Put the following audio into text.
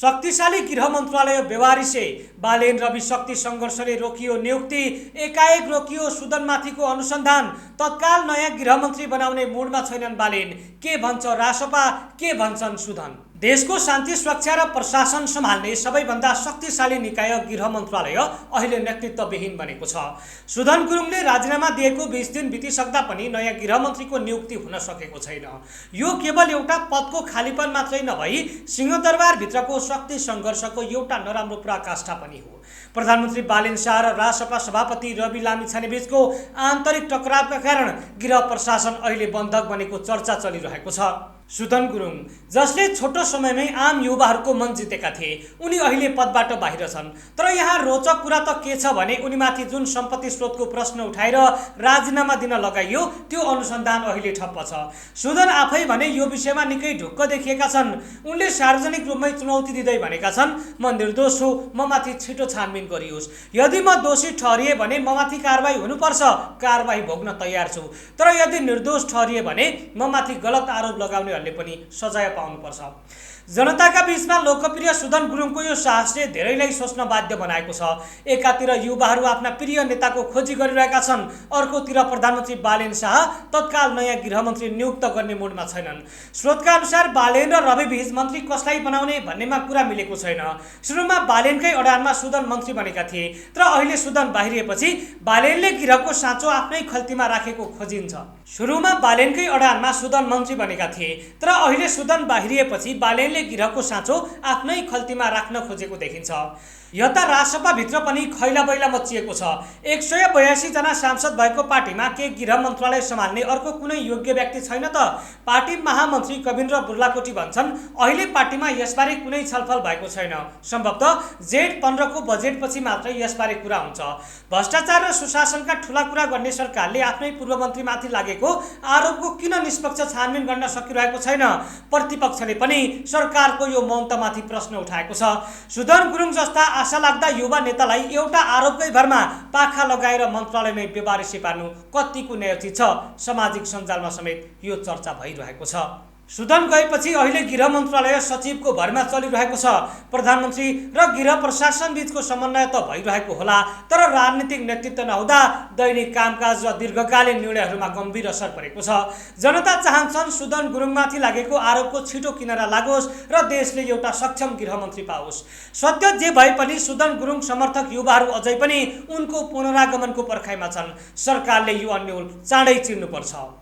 शक्तिशाली गृह मन्त्रालय बेवारिसे बालेन रवि शक्ति सङ्घर्षले रोकियो नियुक्ति, एकाएक रोकियो सुदनमाथिको अनुसन्धान। तत्काल नयाँ गृहमन्त्री बनाउने मुडमा छैनन् बालेन। के भन्छ रासपा, के भन्छन् सुदन? देशको शान्ति सुरक्षा र प्रशासन सम्हाल्ने सबैभन्दा शक्तिशाली निकाय गृह मन्त्रालय अहिले नेतृत्वविहीन बनेको छ। सुदन गुरुङले राजीनामा दिएको 20 दिन बितिसक्दा पनि नयाँ गृहमन्त्रीको नियुक्ति हुन सकेको छैन। यो केवल एउटा पदको खालीपन मात्रै नभई सिंहदरबारभित्रको शक्ति सङ्घर्षको एउटा नराम्रो पराकाष्ठा पनि हो। प्रधानमन्त्री बालेन शाह र रासपा सभापति रवि लामिछाने बीचको आन्तरिक टकरावका कारण गृह प्रशासन अहिले बन्धक बनेको चर्चा चलिरहेको छ। सुदन गुरुङ, जसले छोटो समयमै आम युवाहरूको मन जितेका थिए, उनी अहिले पदबाट बाहिर छन्। तर यहाँ रोचक कुरा त के छ भने उनीमाथि जुन सम्पत्ति स्रोतको प्रश्न उठाएर राजीनामा दिन लगाइयो त्यो अनुसन्धान अहिले ठप्प छ। सुदन आफै भने यो विषयमा निकै ढुक्क देखिएका छन्। उनले सार्वजनिक रूपमै चुनौती दिँदै भनेका छन्, म निर्दोष छु, ममाथि छिटो छानबिन गरियोस्। यदि म दोषी ठहरिए भने ममाथि कारबाही हुनुपर्छ, कारबाही भोग्न तयार छु। तर यदि निर्दोष ठहरिए भने ममाथि गलत आरोप लगाउने पनि सजाय पाउनुपर्छ। जनताका बीचमा लोकप्रिय सुदन गुरुङको यो साहसले धेरैलाई सोच्न बाध्य बनाएको छ। एकातिर युवाहरू आफ्ना प्रिय नेताको खोजी गरिरहेका छन्, अर्कोतिर प्रधानमन्त्री बालेन शाह तत्काल नयाँ गृहमन्त्री नियुक्त गर्ने मुडमा छैनन्। स्रोतका अनुसार बालेन र रवि बीच मन्त्री कसलाई बनाउने भन्नेमा कुरा मिलेको छैन। सुरुमा बालेनकै अडानमा सुदन मन्त्री बनेका थिए, तर अहिले सुदन बाहिरिएपछि बालेनले गृहको साँचो आफ्नै खल्तीमा राखेको खोजिन्छ। सुरुमा बालेनकै अडानमा सुदन मन्त्री बनेका थिए, तर अहिले सुदन बाहिरिएपछि बालेनले गृहको साँचो आफ्नै खल्तीमा राख्न खोजेको देखिन्छ। यता रासपाभित्र पनि खैला बैला मचिएको छ। 182 जना सांसद भएको पार्टीमा के गृह मन्त्रालय सम्हाल्ने अर्को कुनै योग्य व्यक्ति छैन त? पार्टी महामन्त्री कविन्द्र बुर्लाकोटी भन्छन्, अहिले पार्टीमा यसबारे कुनै छलफल भएको छैन। सम्भवतः जेठ 15 को बजेटपछि मात्रै यसबारे कुरा हुन्छ। भ्रष्टाचार र सुशासनका ठूला कुरा गर्ने सरकारले आफ्नै पूर्व मन्त्रीमाथि लागेको आरोपको किन निष्पक्ष छानबिन गर्न सकिरहेको छैन? प्रतिपक्षले पनि सरकारको यो मौनतामाथि प्रश्न उठाएको छ। सुदन गुरुङ जस्ता आशा लाग्दा युवा नेतालाई एउटा आरोपकै भरमा पाखा लगाएर मन्त्रालयमै बेवारिसी पार्नु कतिको न्यायोचित छ? सामाजिक सञ्जालमा समेत यो चर्चा भइरहेको छ। सुदन गएपछि अहिले गृह मन्त्रालय सचिवको भरमा चलिरहेको छ। प्रधानमन्त्री र गृह प्रशासन बीचको समन्वय त भइरहेको होला, तर राजनीतिक नेतृत्व नहुँदा दैनिक कामकाज र दीर्घकालीन निर्णयहरूमा गम्भीर असर परेको छ। जनता चाहन्छन् सुदन गुरुङमाथि लागेको आरोपको छिटो किनारा लागोस् र देशले एउटा सक्षम गृहमन्त्री पाओस्। सत्य जे भए पनि सुदन गुरुङ समर्थक युवाहरू अझै पनि उनको पुनरागमनको पर्खाइमा छन्। सरकारले यो अन्यल चाँडै चिर्नुपर्छ।